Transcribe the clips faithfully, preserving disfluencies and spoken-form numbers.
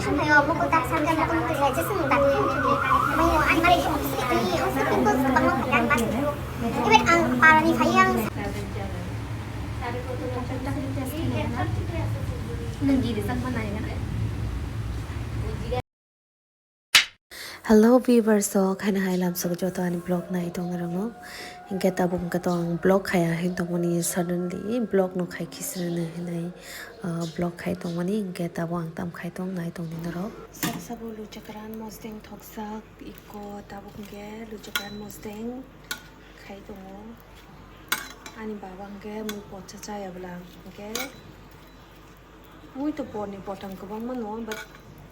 Ayo, buku tak samjak na tungtwi lai, jeswng dati tungtwi. Ayo, ani malai tong sini, ani, ani pimples kwbangma phai, ani bati. Even ang parani phai, ang Nung giri sak manai na. Hello viewers, so khaina hai lamsok joto ani vlog nai tong rongo. Hinkhe tabuk hinkhe to ang vlog khaya hin tongmani, suddenly vlog no khai khisrwno hinai, ah, vlog khai tongmani, hinkhe tabuk ang tam khai tong nai tongdi norok. Sabo sabo luchakran mosdeng thokjak iko, tabuk hinkhe luchakran mosdeng khai tongo. Ani baba hinkhe mui pocha chaya bwla hinkhe. Mui to porni potang kwbangma no, but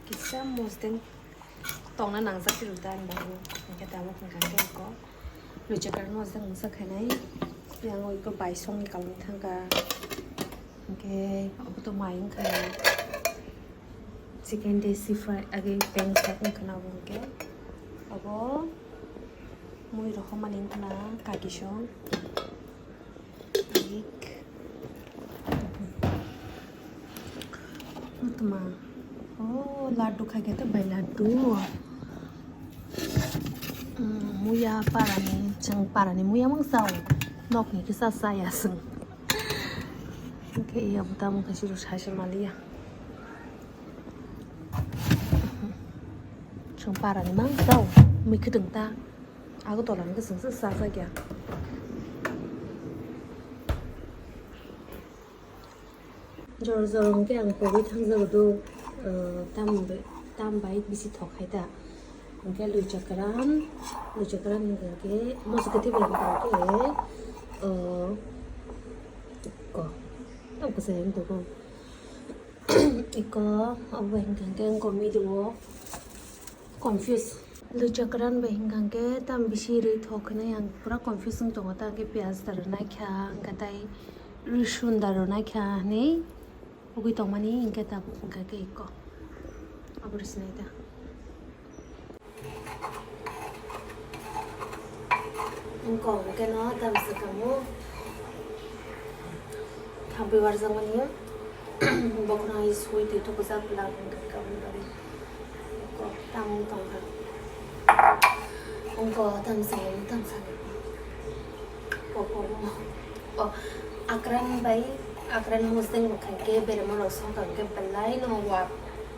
kisa mosdeng tongna nangjak phirok da ani bagwi. Hinkhe tabuk hwnkha khe eko luchakran mosdeng wngsa khainai. Yang eko baisongni kalmwi thangkha. Hinkhe obo to mai wngkha. Chicken desi fry age peng sak wngkha na obo hinkhe. Obo mui rohormani wngkha na kakisong. Ek. Utma. Oh, laddu khai khe bai laddu. Mm, muya parani, chwng parani muya mang sao. Nokni kisa saya chwng. Oke, iya buta mung kasi ru sasi malia. Chwng parani mang sao. Mui khwtwng ta. Agartala ni kwchwng se chajak ya. Jora jora hwnkhe ang pogwi thangjago do, ah, tam bai, tam bai bisi thok khai ta. Hwnkhe luichakran, luichakran hwnkhe moso kwthwi bai hwnkhe, ah, ko, tam kwchai wng tongo. Iko, obo bai hwnkhe wngko midi o. Confuse. Luchakran bai hwnkha khe tam bisi rwi thok hinwi ang pura confuse wng tongo, ta khe piyaj da rwnai kha, hwnkha tai rwsun da rwnai kha hinwi ugwi tongmani, hwnkhe tabuk hwnkha khe eko abo rw sinai ta. Wngkha hwnkhe no tam swkang o thampui warjakmani. Bokhorok hai sui twi thukjak bwla hwnkhe kabui bagwi. Eko tamung tongkha. Wngkha tamsani, tamsani. Eko, eko, o, akran bai, akran mosdeng bo khai khe berema rok songkha hwnkhe belai no wa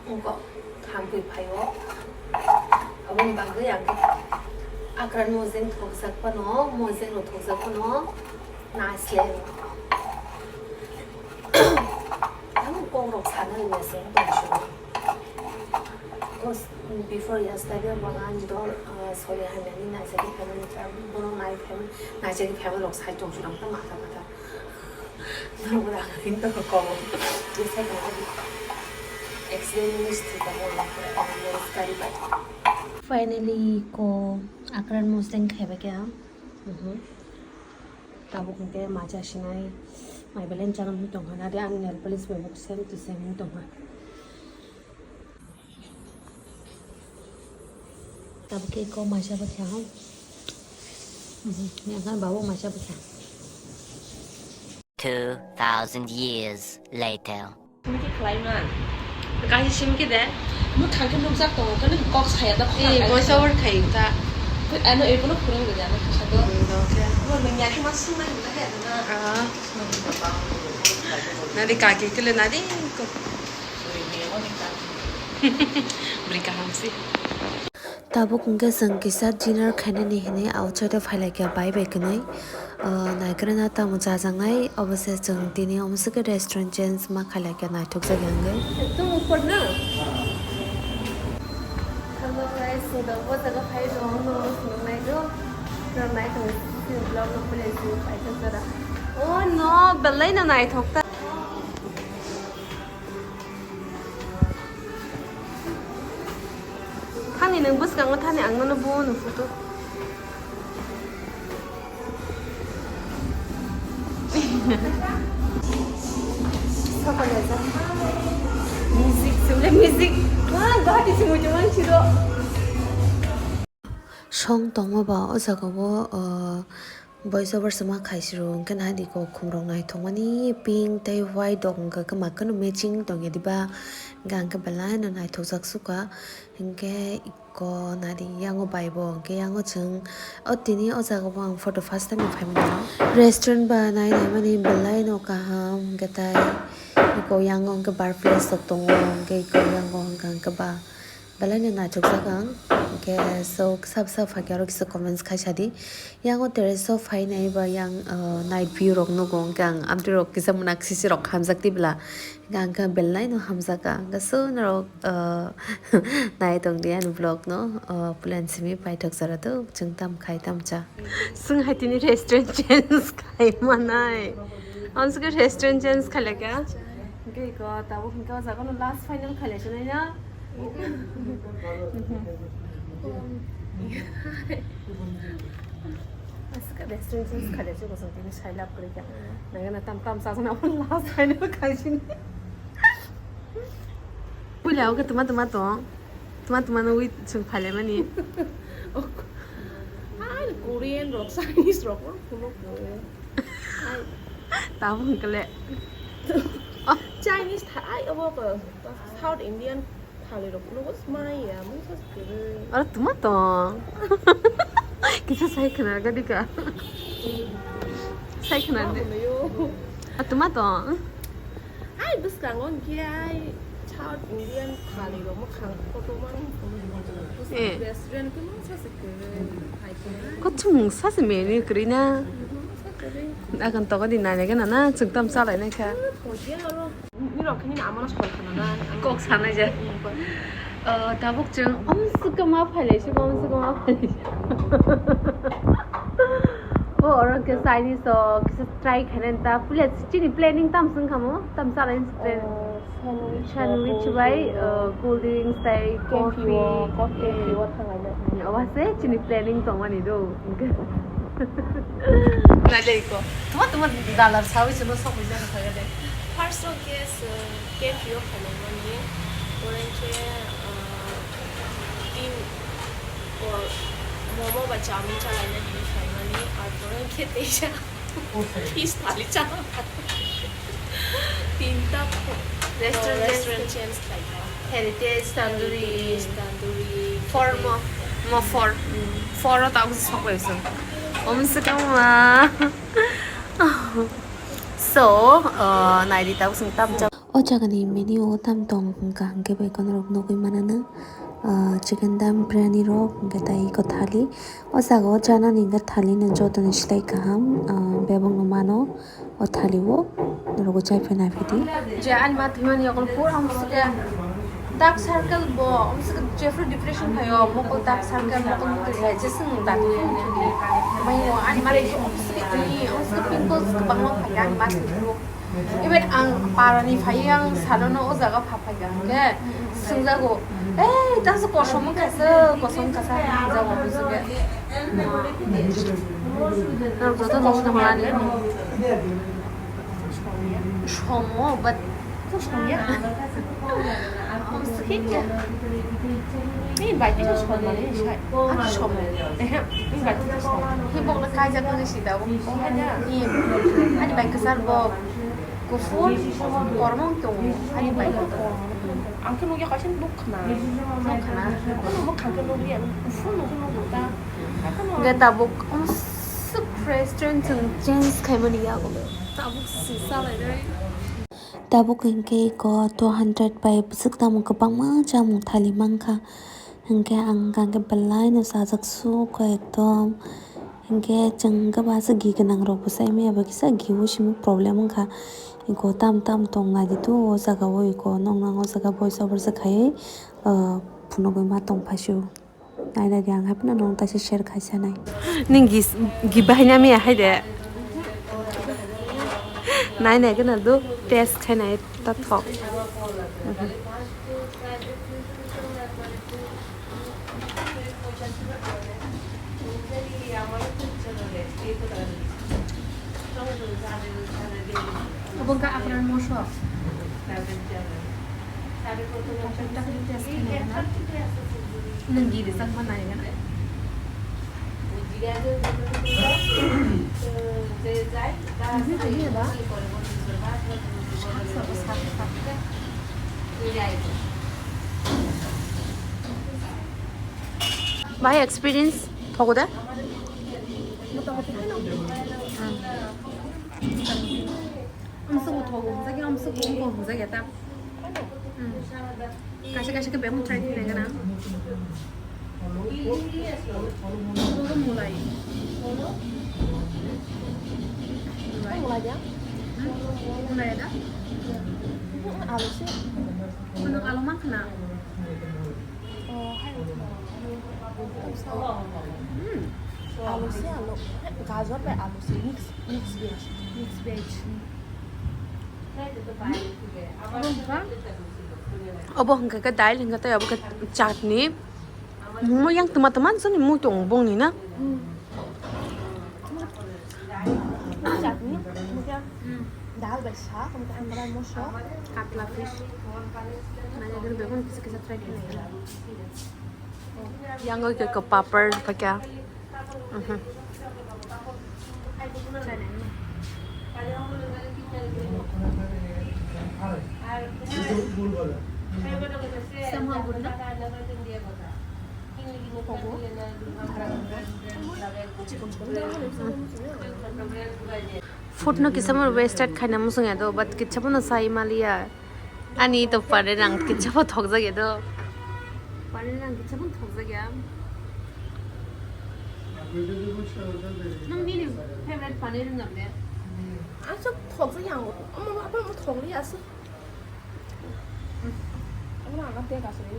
wngkha. Thampui phaio. Aboni bagwi ang khe akran mosdeng thokjak phano, mosdeng rok thokjak phano naisle. Ano kok rok sana ya se tong sio. Before yesterday, bana dol, ah, sorry, hai nani naisle family, bono nai family, naisle family rok sai tong sio, matha matha. Nang udah angin to ko. Bisa ko adi. Accident news to the whole of the ambulance gari bai. Finally ko akran mosdeng khaiba kya. Mhm. Tabuk hwnkhe macha sinai. Mai belen chana mui tongkha na de ani nail polish bai buk same to same mui tongkha. Tabuk khe eko maisa bwkha. Mhm, yang kan babu maisa bwkha. Two thousand years later. Simki khlai man. Kahi simki de. Mwkhang khe nukjak tongo, khe nung kok saya da. Eh, voice over khai ta. Ano ebono phurung de ano kisa do. Mo nung ya khe ma sung nai ta he na. Ah. Nadi kaki kile nadi ko. Bwrwi kaham se. Tabuk hwnkhe chwng kisa dinner khainani hinwi outside o phailaikha bai bai kwnwi. Ah, naikrana tamo chajaknai, obo se chwng tini omo se khe restaurant change ma khailaikha naithokjagwi hwnkhe. Ekdom upor na? Hello guys, so da o jaga phai rw, no, no, nai rw. Rw nai tong, vlog no pulai si, paithak jora. Oh no, belai no naithok ta. Thani nwng bwskango thani ang nono buo nw photo. Music, sole music. Ah, Guwahati se muchung ang siro. Song tongma ba o jaga o, ah, Voice over sama khaisiro hwnkhe nai di ko khumrok naithokmani pink tei white rok hwnkhe kwma kwno matching tongya diba, hwnkhe ang khe belai no naithokjak sukha. Hwnkhe ko nai di yango bai bo hwnkhe yango chwng o tini o jaga o ang photo first time phaimani restaurant ba nai naimani belai no kaham hwnkhe tai iko yango hwnkhe bar place rok tongo hwnkhe iko yango hwnkhe ang khe ba. Belai no naithokjak ang. Hwnkhe so kisa bwsa phaikhe aro kisa comments khai sadi. Yango terrace o phainai ba yang, uh, night view rok nugo hwnkhe ang amtwi rok kisa mwnak sisi rok hamjak tibla. Hwnkhe ang khe belai no hamjak ang. Hwnkhe so norok, uh, nai tongdi ani vlog no, uh, plan simi paithak jora do chwng tam khai tam cha. Swng hai tini restaurant change khai manai. Ang swkhe restaurant change khai lai kha. Hwnkhe iko tabuk hwnkhe o jaga no last final khailai sinai na. Aswk restaurant change khailai se bosong tini sailap kwrwi kha. Nangana tam tam sajana abo last final khaisini. Puila oke tuma tuma tong. Tuma tuma no wait chwng phailaimani. Ai Korean rok Chinese rok kuno kuno. Tabuk hwnkhe le. Chinese thai abo ko South Indian thali rok kuno ko smai ya mungsa kwrwi. Oro tuma tong. Kisa sai khna ga dika. Sai khna de. Abo no yo. A tuma tong. Ai bwskango hwnkhe ai South Indian thali rok mwkhang kotorma Eh. Restaurant khe mungsa se kwrwi. Kochung sa se menu kwrwi na. Akan togo di nai nai gana na chwng tam chalai nai kha. Kok sanai je. Tabuk chwng omswk ma phailai si omswk ma phailai si. O oro khe Chinese o kisa try khainani ta puila chini planning tam swng khamo tam chalai ni plan. Sandwich bai, uh, cold drinks tei coffee. Obo se chini planning tongmani do. Nailai ko. Tuma tuma dalar sawi chwngno sokwi jani khaga de. First o khe chwng cafe o khainani. Pore khe, uh, tin or momo ba chowmin chalaina hinwi khaimani. Ar pore khe teisa. Fish thali chana. Tinta restaurant, restaurant change khlaikha. Heritage Tandoori. Heritage Tandoori. Four mo, mo four. Four o tabuk sok bai sung. Om se kama. So, uh, naidi tabuk sung tam jam. O jagani menu o tam tong hwnkha hwnkhe bai kono rok nugui manana. Ah, chicken dum biryani rok hwnkhe tei iko thali. O jaga o chanani hwnkhe thali no joto ni slai kaham, ah, bebak no mano o thali o norok o chai phai nai phaidi. Je ani ma thwimani yakul pura hamsike dark circle bo hamsike Jeffrey depression phaio mokol dark circle mokol mukti hai jeswng da thwimani. Mai o ani ma hamsike ni hamsike pimples kwbangma phaikha ani ma thwimani. Even ang parani phai ang salono o jaga pha phaikha hwnkhe swngjago, "Ei, tangsa kosom wngkha se, kosom wngkha se," hwnjago hwnjago. Norok joto no swngmani. Somo, but somya. Ni bai tisa somani sai. Ani somo. Ehe, ni bai tisa somani. Hi bokno kaijak wngwi sida bo. Ni, ani bai kwchar bo. Kuphur kormo wng tongo. Ani bai. Ang khe nukya kaisa nuk khna. Nuk khna. Nuk khna khe nukya. Kuphur nuk nuk ta. Ge tabuk um suk fresh train chwng change khaimani yago. Tabuk sisa lai dai. Tabuk hinkhe iko two hundred bai bwswk tamo kwbangma chamung thali mankha. Hinkhe ang hinkhe belai no chajak sukha ekdom. Hinkhe chwng hinkhe ba aswk gi gwnang rok bo sai maya bai kisa gi o simi problem wngkha. Iko tam tam tong nai di tu o jaga o iko nong nang o jaga voice over se khaiwi, ah, phunugwi ma tong phai sio. Nai nai di ang hai phano nong kaisa share khai sanai. Ning gis-, gi bahai na miya hai de. Nai nai gana do test khai nai ta thok. Obo wngkha Afghan moso. Takhuk takhuk test khainai gana. Nwng gi rijak ma nai gana. Bahai experience thogo de? Amsuk bo thogo, amsuk bo wngkha, amsuk bo wngkha ta. Kaisa kaisa khe bebak try khlai gana. Mulai. Mulai ya? Mulai da? Alu sih. Alu mah kena. Oh, hai. Hmm. Alu sih alu. Gajor bai alu sih mix, mix veg. Mix veg. Obo hwnkha khe dail hwnkha tei obo khe chutney. Mo yang twma twma soni mui tongo bongni na. Chutney, dal bai sak, amtara moso, katla fish. Nanya gini bebak kisa kisa try khlai. Yang oi ke papar pakai. Mhm. Food no kisa mo wasted khaina muchung ya do, but kisa bono sai maliya. Ani to pare nang kisa bo thok jak ya do. Pare nang kisa bono thok jak ya. Nang nini favorite pani rwng nang de? Ang sok thok jak ya, ang omo, omo thok li aswk. Omo ang bag aswk.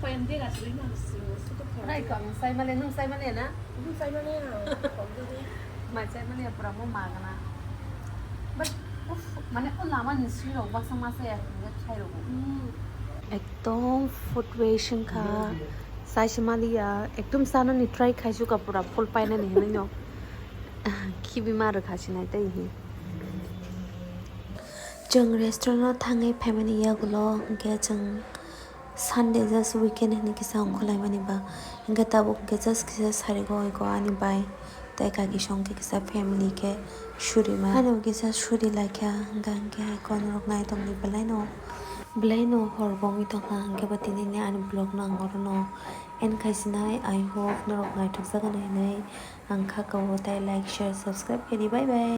Koyan bag aswk ma aswk. Rai ko ang sai male, nung sai male na? Nung sai male na? Thok jak ya. Mai sai male pura mo magana. But uff, mane o lama ni swi rok baksa masa ya hwnwi khai rok. Ekdom food waste wngkha. Saisi maliya, ekdom chanani try khaisukha pura full painani hinwi no. Khibi ma rwkha sinai tei hi. Chwng restaurant o thangwi phaimani yagulo hwnkhe chwng Sunday just weekend hinwi kisa ongkhorlaimani ba. Hwnkhe tabuk hwnkhe just kisa sarigo oigo ani bai. Tei kaki song khe kisa family khe suri ma. Ano kisa suri laikha, hwnkha hwnkhe hai kono rok nai tongdi belai no. Belai no hor bo wngwi tongkha, hwnkhe bo tini ni ani vlog no ang oro no end khaisinai. I hope norok naithok jagano hinwi ang kha kao, tei like, share, subscribe khe di. Bye bye.